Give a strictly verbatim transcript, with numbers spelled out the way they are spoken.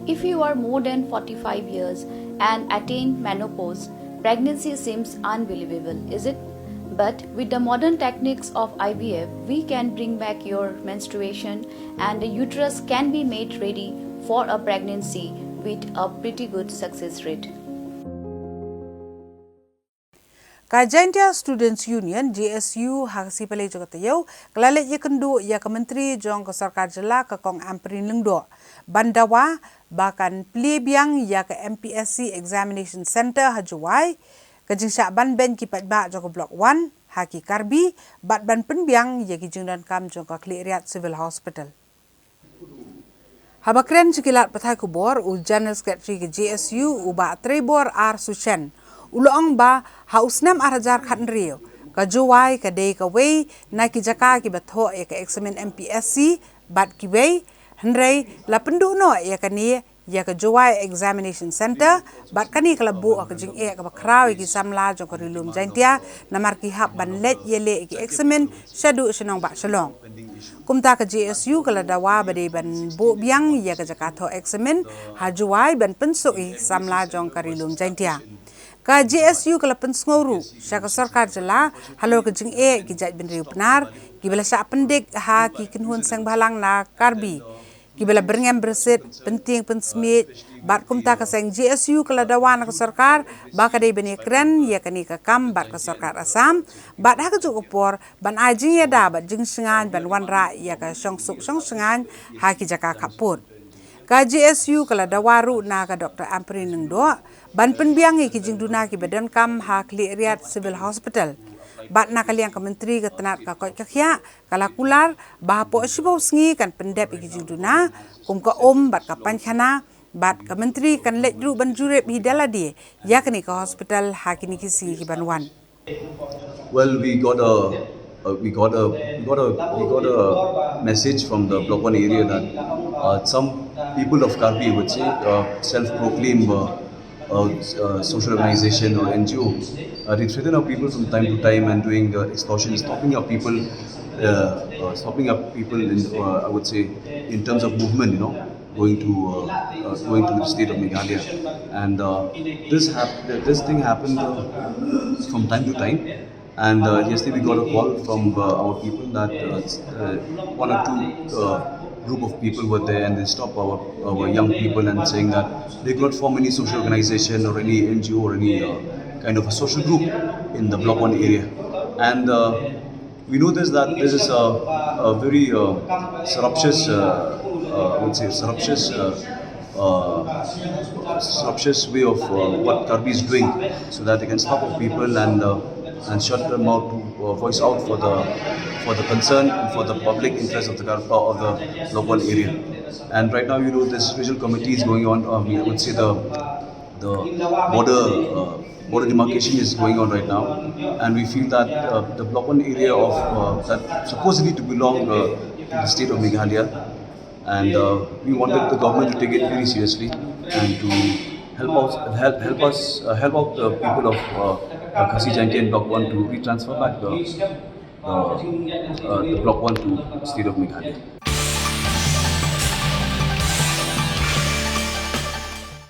If you are more than forty-five years and attain menopause, pregnancy seems unbelievable, is it? But with the modern techniques of I V F, we can bring back your menstruation and the uterus can be made ready for a pregnancy with a pretty good success rate. Ka Jaintia Students Union, J S U, ha ka sngi Palei jong ka taïew, ka la leit ïakynduh ïa ka Myntri jong ka Sorkar Jylla, ka Kong Ampareen Lyngdoh, ban dawa ba kan plie biang ïa ka M P S C Examination Centre ha Jowai, ka jingshah ban beiñ ki paidbah jong ka Block One ha ki Karbi, bad ban pynbiang ïa ki jingdonkam jong ka Khliehriat Civil Hospital. Haba kren sha ki lad pathai khubor, u General Secretary ka J S U, u Bah Treibor R Suchen, u la ong ba ha u snem ar hajar khathynriew, ka Jowai ka dei kawei na ki jaka kiba thoh ïa ka eksamin M P S C bad kiwei, hynrei la pynduh noh ïa kane ïa ka Jowai Examination Centre, bad kane ka la buh ha ka jingeh kaba khraw ïa ki samla jong ka Ri Lum Jaintia, namar ki hap ban leit ïaleh ïa ki eksamin shaduh sha nongbah Shillong. Kumta ka J S U ka la dawa ba dei ban buh biang ïa ka jaka thoh eksamin ha Jowai ban pynsuk ïa ki samla jong ka Ri Lum Jaintia. Ka J S U ka la pynsngew ruh sha ka Sorkar Jylla halor ka jingeh ki jaitbynriew Pnar kiba la shah pyndik ha ki kynhun seng bhalang na Karbi, kiba la byrngem byrsit, pyntieng pynsmiej, bad kumta ka seng J S U ka la dawa na ka Sorkar ba ka dei ban ïakren ïa kane ka kam bad ka Sorkar Assam, bad ha kajuh ka por ban ai jingïada bad jingshngaiñ ban wanrah ïa ka shongsuk shongshngaiñ ha ki jaka khappud. Ka J S U ka la dawa ruh na ka Doctor Ampareen Lyngdoh ban pynbiang ïa ki jingduna kiba donkam ha Khliehriat Civil Hospital. Bad na ka liang ka Myntri ka tnat ka koit ka khiah, ka la kular ba hapoh shiphew sngi kan pyndep ïa ki jingduna kum ka um bad ka paikhana, bad ka Myntri kan leit ruh ban jurip hi da lade ïa kane ka hospital ha kine ki sngi ki ban wan. Well, we got a, uh, we got a, we got a, we got a message from the Block One area that uh, some people of Karbi, I would say, uh, self-proclaimed uh, uh, uh, social organization or N G O, uh, they threaten our people from time to time and doing uh, extortion, stopping our people, uh, uh, stopping our people in, uh, I would say, in terms of movement, you know, going to, uh, uh, going to the state of Meghalaya. And uh, this hap- this thing happened uh, from time to time. And uh, yesterday we got a call from uh, our people that uh, uh, one or two uh, group of people were there and they stopped our, our young people and saying that they could not form any social organization or any N G O or any uh, kind of a social group in the Block One area. And uh, we know this that this is a, a very uh, surreptitious, uh, uh, I would say, surreptitious, uh, uh, surreptitious way of uh, what Karbi is doing, so that they can stop our people and uh, and shut them out to uh, voice out for the for the concern and for the public interest of the Kar- uh, of the Block One area. And right now, you know, this regional committee is going on. Um, I would say the the border uh, border demarcation is going on right now, and we feel that uh, the Block One area of uh, that supposedly to belong uh, to the state of Meghalaya, and uh, we wanted the government to take it very seriously and to help out help help us uh, help out the people of uh, uh, Khasi Jaintia and Block One to retransfer back the uh, uh, the Block One to the state of Meghalaya.